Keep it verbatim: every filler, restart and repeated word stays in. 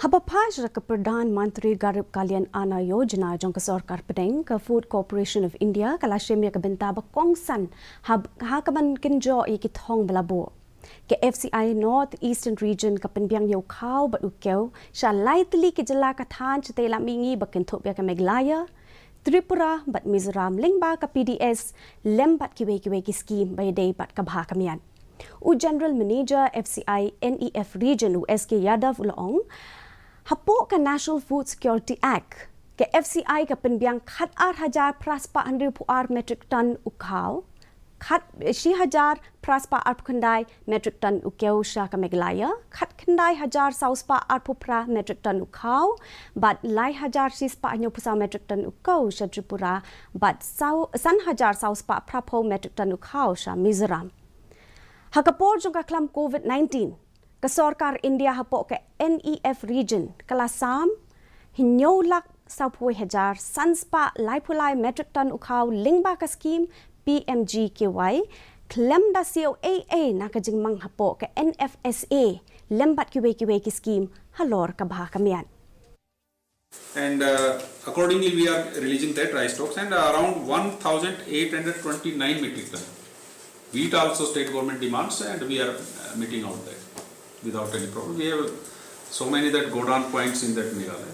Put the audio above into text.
Haba phai sha ka Pradhan Mantri Garib Kalyan Anna Yojana jong ka Sorkar Pdeng, ka Food Corporation of India ka la shim ïa ka bynta ba kongsan ha, ha kaban kynjoh ïa ki thong ba la buh. Ka F C I North Eastern Region ka pynbiang ïa u khaw bad u kew sha lai tylli ki jylla ka thaiñ shatei lam mihngi ba kynthup ïa ka Meghalaya, Tripura bad Mizoram lyngba ka P D S lem bad kiwei kiwei ki skim ba ïadei bad ka bha ka miat. U General Manager F C I N E F Region u S K Yadav u la ong, hapoh ka National Food Security Act, ka F C I ka pynbiang khat ar hajar phra spah hynriewphew ar metric ton u khaw, khat shi hajar phra spah arphew khyndai metric ton u kew sha ka Meghalaya, khat khyndai hajar saw spah arphew phra metric ton u khaw, bad lai hajar shi spah hynñiewphew saw metric ton u kew sha Tripura, bad saw, san hajar saw spah phraphew metric ton u khaw sha Mizoram. Ha ka por jong ka khlam COVID nineteen, ka Sorkar India hapoh ka N E F Region ka la sam hynñiew lak sawphew hajar san spah laiphew lai metric ton u khaw lyngba ka skim P M G K Y, khlem da siew ei ei na ka jingmang hapoh ka N F S A lem bad kiwei kiwei ki skim halor ka bha ka miat. And uh, accordingly, we are releasing that rice stocks and around one thousand eight hundred twenty-nine metric ton. Wheat also state government demands, and we are uh, meeting out that without any problem. We have so many that godown points in that Meghalaya.